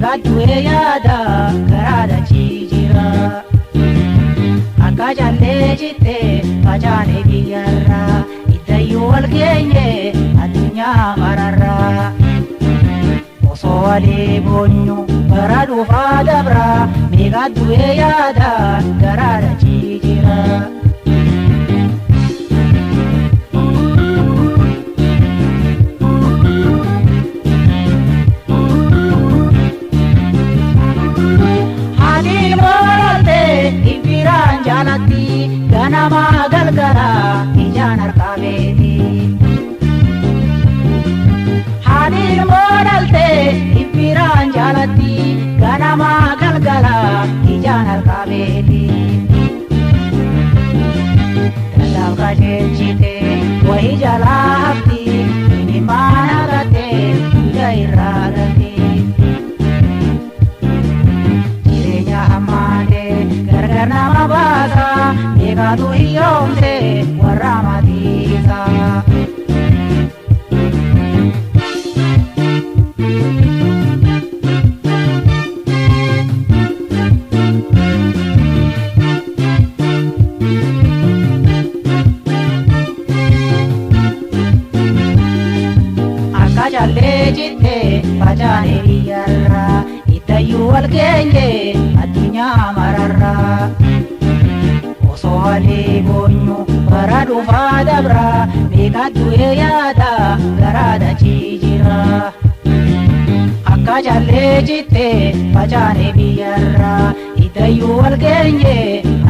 Meeqatu yaada garaadha jijjiira. Akka jallee jittee facaane biyyarraa iddayyuu wal geenye addunyaa mararraa. Osoo walii boonyu bara dhufaa dabraa meeqatu yaada garaadha jijjiira. Ibiraan jaalatti ganama galgala ijaan harkaa beeti. Haadhi ilmoo dhaltee ibiraan jaalatti ganama galgala ijaan harkaa beeti. Dandaaf qajeelchite wayii jalaa hafti inni maana gattee hunda irraa galti. Jireenya hammaatee gargar nama baasa meeqatu hiyyoomse warra maatiisa. Akka jallee jittee facaane biyyarraa iddayyuu wal geenye addunyaa mararraa. Osoo walii boonyu bara dhufaa dabraa meeqatu yaada garaadha jijjiira. Akka jallee jittee facaane biyyarraa iddayyuu wal geenye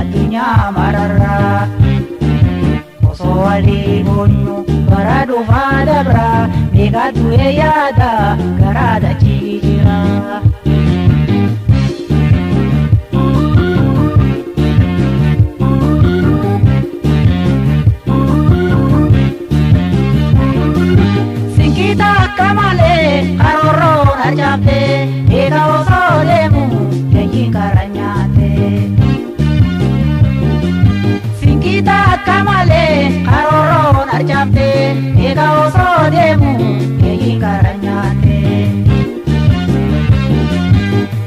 addunyaa mararraa. Osoo walii boonyu bara dhufaa dabraa meeqatu yaada garaadha jijjiira. Sinkita akka malee karoorroon harcaaftee eega osoo deemu gayyiin karaa nyaatte. Sinkita akka malee karoorroon harcaaftee eega osoo deemu gayyiin karaa nyaatte.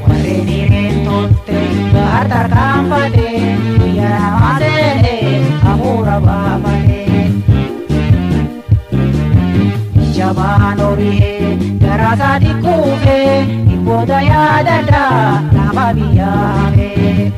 Warreen hireen tolte bahar tarkaanfatee guyyaa namaa seenee hafuura baafatee. Jabaan horee garaa isaatti kuufee dhibboota yaadadhaa lafa biyyaa hafee.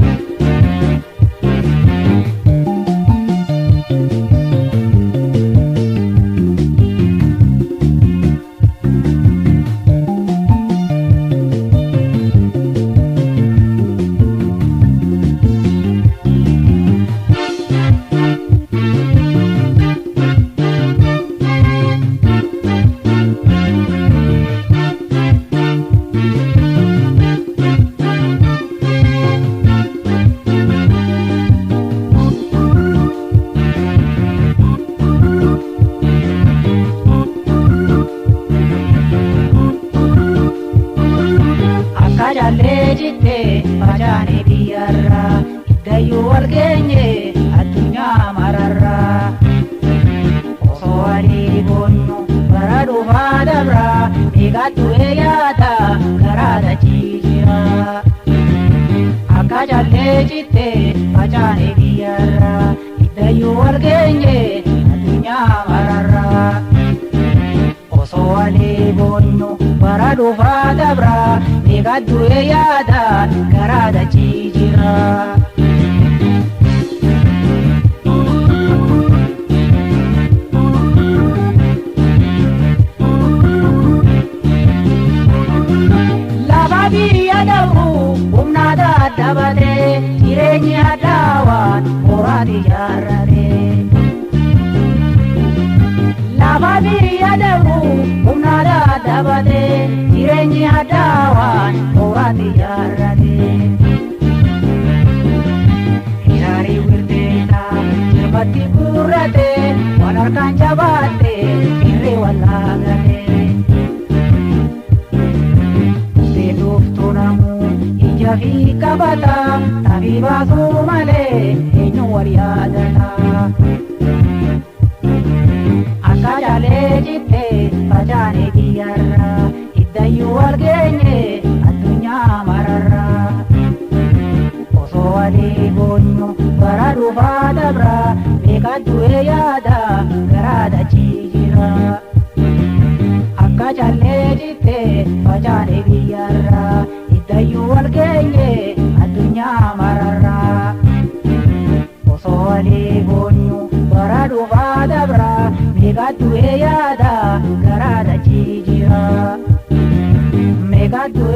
Akka jallee jittee facaane biyyarraa iddayyuu wal geenye addunyaa mararraa. Osoo walii boonyu bara dhufaa dabraa meeqatu yaada garaadha jijjiira. Akka jallee jittee facaane biyyarraa iddayyuu wal geenye addunyaa mararraa. Osoo walii boonyu bara dhufaa dabraa meeqatu yaada garaadha jijjiira. Lafa biyya dabru humna dadhabatee jireenyi addaawaan horaati ijaarratee. Lafa biyya dabru humna dadhabatee jireenyi addaawaan horaati ijaarratee. Hiraarii wirteessaa jilbatti guurratee wal harkaan jabaattee irree wal laagatee. Beeloftuu namuu ija fi qabata tabii baasuu malee eenyu wal yaadata. Akka jalee jittee facaane biyyarraa iddayyuu wal geenye. dhufaa dabra meeqa du'ee yaada garaa dachii jira. Akka callee jittee facaane biyyarraa iddayyuu wal geenye addunyaa mararraa. Osoo walii boonyu bara dhufaa dabra meeqa du'ee yaada garaa dachii jira. Meeqa du'ee.